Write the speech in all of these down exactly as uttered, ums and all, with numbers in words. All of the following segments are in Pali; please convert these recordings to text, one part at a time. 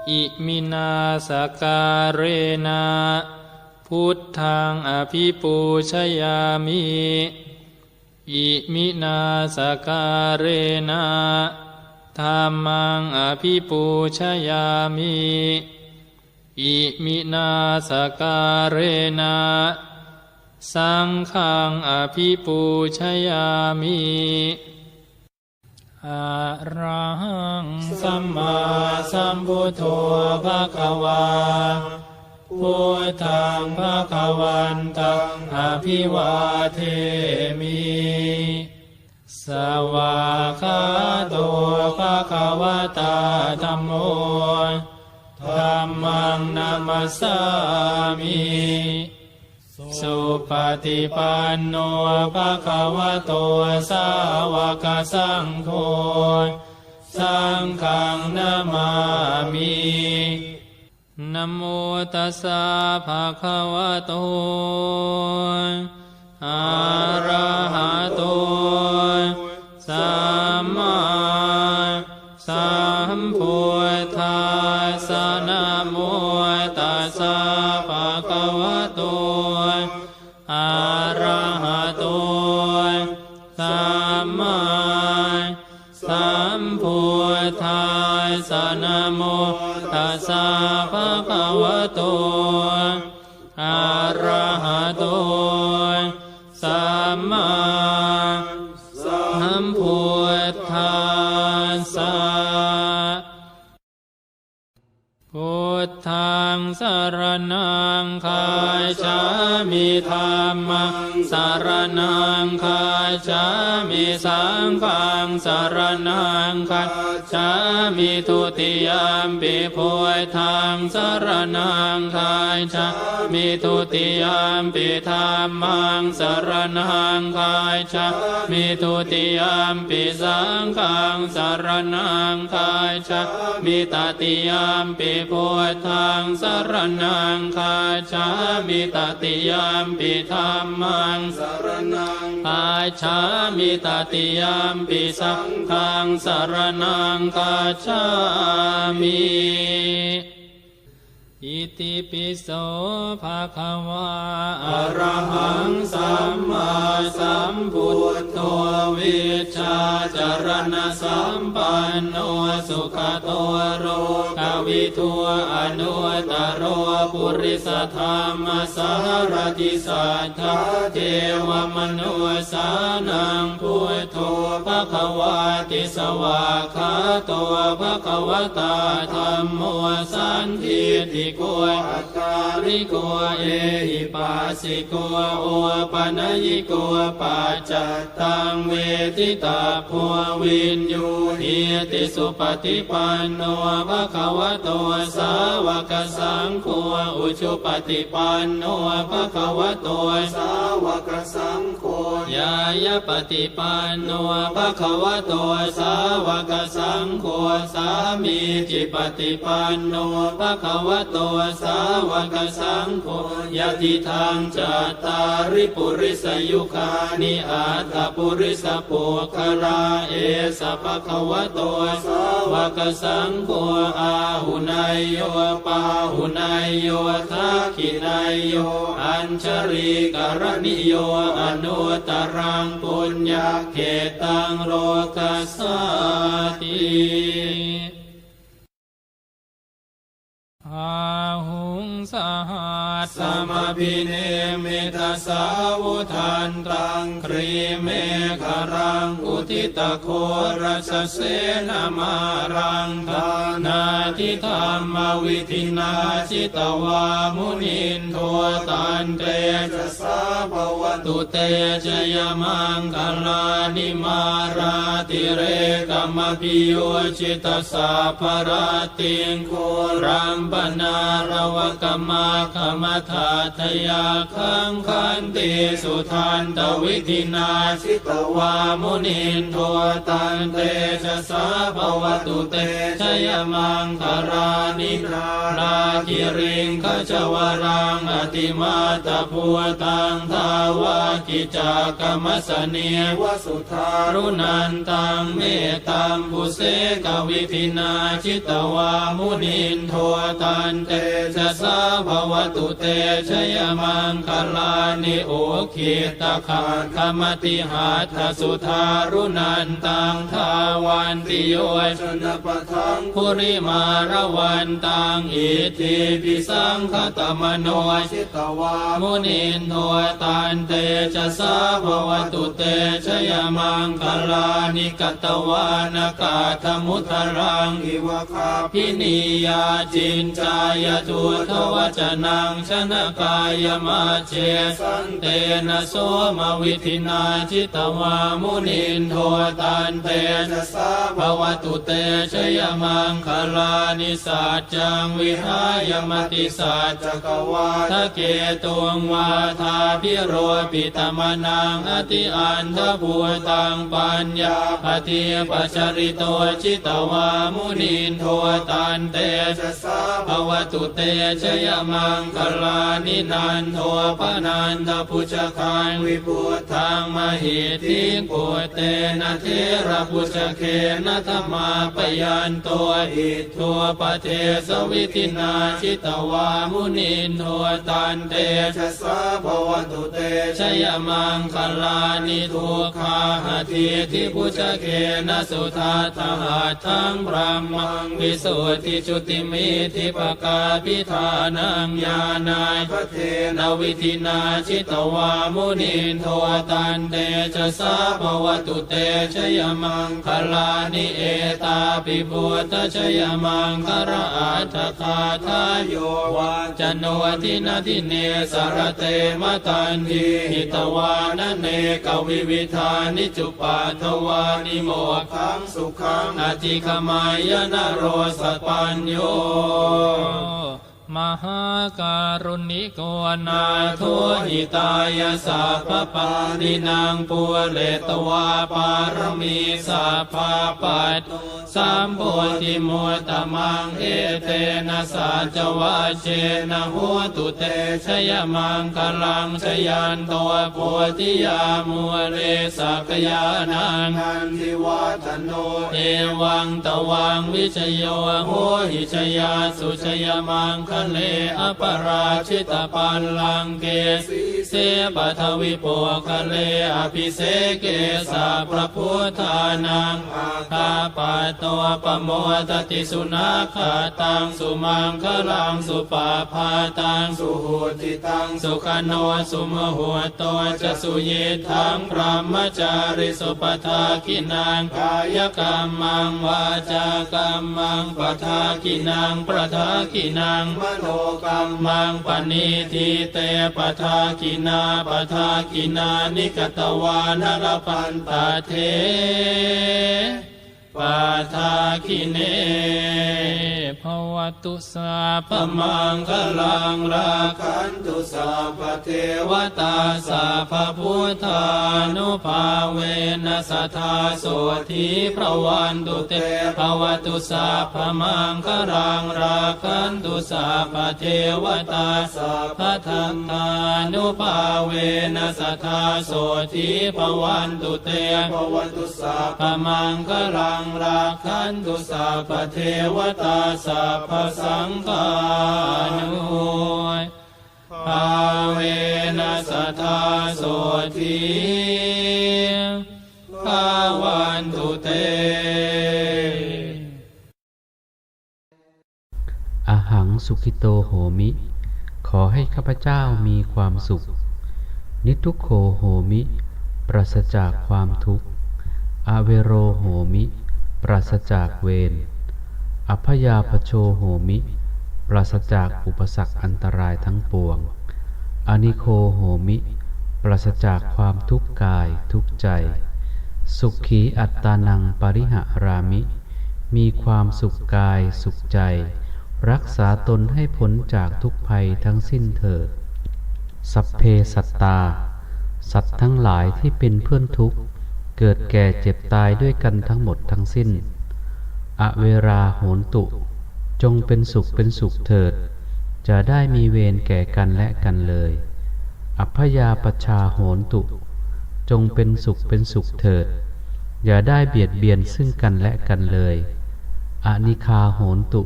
Iminā sakkārena buddhaṃ abhipūjayāmi. Iminā sakkārena dhammaṃ abhipūjayāmi. Iminā sakkārena saṅghaṃ abhipūjayāmi. Arahaṃ sammāsambuddho bhagavā. Buddhaṃ bhagavantaṃ abhivādemi. Svākkhāto bhagavatā dhammo. Dhammaṃ namassāmi. Supaṭipanno bhagavato sāvakasaṅgho. Saṅghaṃ namāmi. Namo tassa bhagavato arahato sammāsambuddhassa. Namo tassa bhagavato arahato sammāsambuddhassa. Namo tassa bhagavato arahato sammāsambuddhassa. Buddhaṃ saraṇaṃ gacchāmi. Dhammaṃ saraṇaṃ gacchāmi. Saṅghaṃ saraṇaṃ gacchāmi. Dutiyampi buddhaṃ saraṇaṃ gacchāmi. Dutiyampi dhammaṃ saraṇaṃ gacchāmi. Dutiyampi saṅghaṃ saraṇaṃ gacchāmi. Tatiyampi buddhaṃ saraṇaṃ gacchāmi. Tatiyampi dhammaṃ saraṇaṃ gacchāmi. Tatiyampi saṅghaṃ saraṇaṃ gacchāmi. Itipi so bhagavā arahaṃ sammāsambuddho vijjācaraṇasampanno sugato lokavidū anuttaro purisadammasārathi satthā devamanussānaṃ buddho bhagavāti. Svākkhāto bhagavatā dhammo sandiṭṭhiko akāliko ehipassiko opanayiko paccattaṃ veditabbo viññūhīti. Supaṭipanno bhagavato sāvakasaṅgho. Ujupaṭipanno bhagavato sāvakasaṅgho. Ñāyapaṭipanno bhagavato sāvakasaṅgho. Sāmīcipaṭipanno bhagavato sāvakasaṅgho. Yadidaṃ cattāri purisayugāni aṭṭha purisapuggalā, esa bhagavato sāvakasaṅgho āhuneyyo pāhuneyyo dakkhiṇeyyo añjalikaraṇīyo anuttaraṃ puññakkhettaṃ lokassāti. Bāhuṃ sahassamabhinimmitasāvudhantaṃ grīmekhalaṃ uditaghorasasenamāraṃ dānādidhammavidhinā jitavā munindo tantejasā bhavatu te jayamaṅgalāni. Mārātirekamabhiyujjhitasabbarattiṃ ghorampanāḷavakamakkhamat Daddayyakkhaṃ khantīsudantavidhinā jitavā munindo, tantejasā bhavatu te jayamaṅgalāni. Nāḷāgiriṃ gajavaraṃ atimattabhūtaṃ, dāvaggicakkamasanīva sudāruṇantaṃ, mettambusekavidhinā jitavā munindo, tantejasā bhavatu te jayamaṅgalāni. Ukkhittakhaggamatihatthasudāruṇantaṃ, dhāvantiyojanapathaṅgulimālavantaṃ, iddhībhisaṅkhatamano jitavā munindo, tantejasā bhavatu te jayamaṅgalāni. Katvāna kaṭṭhamudaraṃ iva gabbhinīyā, ciñcāya duṭṭhavacanaṃ janakāyamajjhe, santena somavidhinā jitavā munindo, tantejasā bhavatu te jayamaṅgalāni. Saccaṃ vihāya matisaccakavādaketuṃ, vādābhiropitamanaṃ atiandhabhūtaṃ, paññāpadīpajalito jitavā munindo, tantejasā bhavatu te jayamaṅgalāni. Nandopanandabhujagaṃ vibudhaṃ mahiddhiṃ, puttena therabhujagena damāpayanto, iddhūpadesavidhinā jitavā munindo, tantejasā bhavatu te jayamaṅgalāni. Duggāhadiṭṭhibhujagena sudaṭṭhahatthaṃ, brahmaṃ visuddhijutimiddhibakābhidhānaṃ, ñāṇāgadena vidhinā jitavā munindo, tantejasā bhavatu te jayamaṅgalāni. Etāpi buddhajayamaṅgalaaṭṭhagāthā, yo vācano dinadine sarate matandī, hitvānanekavividhāni cupaddavāni, mokkhaṃ sukhaṃ adhigameyya naro sapañño. Mahākāruṇiko nātho hitāya sabbapāṇinaṃ, pūretvā pāramī sabbā patto sambodhimuttamaṃ, etena saccavajjena hotu te jayamaṅgalaṃ. Jayanto bodhiyā mūle sakyānaṃ nandivaḍḍhano, evaṃ tvaṃ vijayo hohi jayassu jayamaṅgale. Aparājitapallaṅke sīse paṭhavipokkhare, abhiseke sabbabuddhānaṃ aggappatto pamodati. Sunakkhattaṃ sumaṅgalaṃ supabhātaṃ suhuṭṭhitaṃ, sukhaṇo sumuhutto ca suyiṭṭhaṃ brahmacārisu. Padakkhiṇaṃ kāyakammaṃ vācākammaṃ padakkhiṇaṃ, padakkhiṇaṃ manokammaṃ paṇidhī te padakkhiṇā. Padakkhiṇāni katvāna labhantatthe padakkhiṇe. Bhavatu sabbamaṅgalaṃ, rakkhantu sabbadevatā, sabbabuddhānubhāvena sadā sotthī bhavantu te. Bhavatu sabbamaṅgalaṃ, rakkhantu sabbadevatā, sabbadhammānubhāvena sadā sotthī bhavantu te. Bhavatu sabbamaṅgalaṃ, rakkhantu sabbadevatā, sabbasaṅghānubhāvena sadā sotthī bhavantu te. Ahaṃ sukhito homi. ขอให้ข้าพเจ้ามีความสุข Niddukkho homi. ปราศจากความทุกข์ Avero homi. ปราศจากเวร Abyāpajjho homi. ปราศจากอุปสรรคอันตรายทั้งปวง Anīgho homi. ปราศจากความทุกข์กายทุกข์ใจ Sukhī attānaṃ pariharāmi. มีความสุขกายสุขใจ รักษาตนให้พ้นจากทุกข์ภัยทั้งสิ้นเถิด Sabbe sattā สัตว์ทั้งหลายที่เป็นเพื่อนทุกข์ เกิดแก่เจ็บตายด้วยกันทั้งหมดทั้งสิ้น Averā hontu จงเป็นสุขเป็นสุขเถิด อย่าได้มีเวรแก่กันและกันเลย Abyāpajjhā hontu จงเป็นสุขเป็นสุขเถิด อย่าได้เบียดเบียนซึ่งกันและกันเลย Anīghā hontu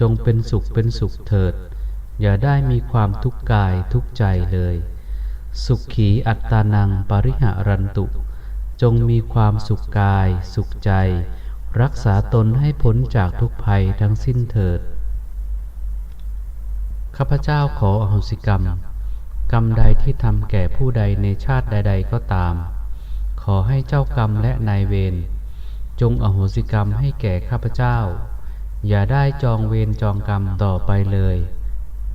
จงเป็นสุขเป็นสุขเถิด อย่าได้มีความทุกข์กายทุกข์ใจเลย Sukhī attānaṃ pariharantu จงมีความสุขกายสุขใจ รักษาตนให้พ้นจากทุกข์ภัยทั้งสิ้นเถิด ข้าพเจ้าขออโหสิกรรม กรรมใดที่ทำแก่ผู้ใดในชาติใดๆก็ตาม ขอให้เจ้ากรรมและนายเวร จงอโหสิกรรมให้แก่ข้าพเจ้า อย่าได้จองเวรจองกรรมต่อไปเลย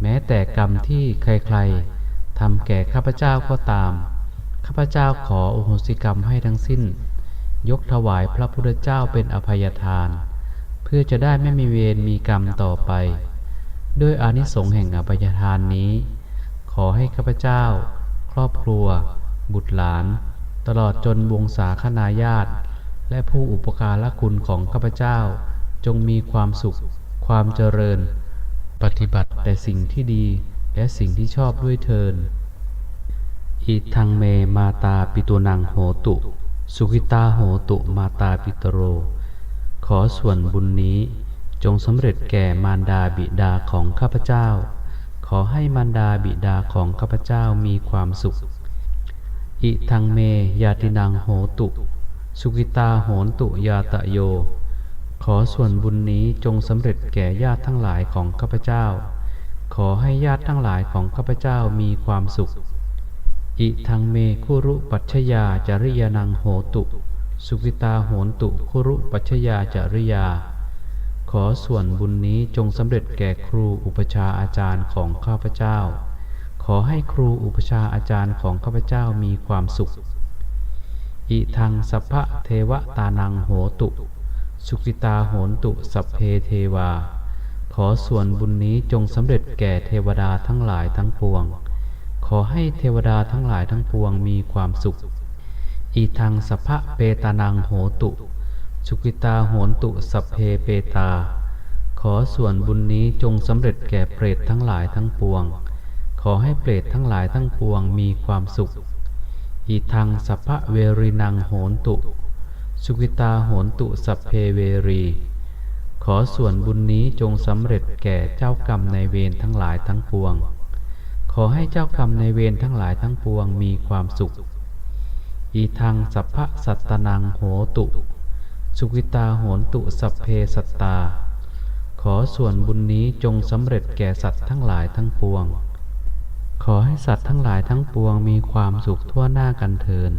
แม้แต่กรรมที่ใครๆทำแก่ข้าพเจ้าก็ตาม ข้าพเจ้าขออโหสิกรรมให้ทั้งสิ้น ยกถวายพระพุทธเจ้าเป็นอภัยทาน เพื่อจะได้ไม่มีเวรมีกรรมต่อไป ด้วยอานิสงส์แห่งอภัยทานนี้ ขอให้ข้าพเจ้า ครอบครัว บุตรหลาน ตลอดจนวงศาคณาญาติ และผู้อุปการะคุณของข้าพเจ้า จงมีความสุข ความเจริญ ปฏิบัติแต่สิ่งที่ดี และสิ่งที่ชอบด้วยเทอญ Idaṃ me mātāpitūnaṃ hotu, sukhitā hontu mātāpitaro. ขอส่วนบุญนี้จงสำเร็จแก่มารดาบิดาของข้าพเจ้า ขอให้มารดาบิดาของข้าพเจ้ามีความสุข Idaṃ me ñātīnaṃ hotu, sukhitā hontu ñātayo. ขอส่วนบุญนี้จงสำเร็จแก่ญาติทั้งหลายของข้าพเจ้า ขอให้ญาติทั้งหลายของข้าพเจ้ามีความสุข Idaṃ me gurūpajjhāyācariyānaṃ hotu, sukhitā hontu gurūpajjhāyācariyā. ขอส่วนบุญนี้จงสำเร็จแก่ครูอุปัชฌาย์อาจารย์ของข้าพเจ้า ขอให้ครูอุปัชฌาย์อาจารย์ของข้าพเจ้ามีความสุข Idaṃ sabbadevatānaṃ hotu, sukhitā hontu sabbe devā. ขอส่วนบุญนี้จงสำเร็จแก่เทวดาทั้งหลายทั้งปวง ขอให้เทวดาทั้งหลายทั้งปวงมีความสุข Idaṃ sabbapetānaṃ hotu, sukhitā hontu sabbe petā. ขอส่วนบุญนี้จงสำเร็จแก่เปรตทั้งหลายทั้งปวง ขอให้เปรตทั้งหลายทั้งปวงมีความสุข Idaṃ sabbaverīnaṃ hotu, sukhitā hontu sabbe verī. ขอส่วนบุญนี้จงสำเร็จแก่เจ้ากรรมนายเวรทั้งหลายทั้งปวง ขอให้เจ้ากรรมนายเวรทั้งหลายทั้งปวงมีความสุข Idaṃ sabbasattānaṃ hotu, sukhitā hontu sabbe sattā. ขอส่วนบุญนี้จงสำเร็จแก่สัตว์ทั้งหลายทั้งปวง ขอให้สัตว์ทั้งหลายทั้งปวงมีความสุขทั่วหน้ากันเทอญ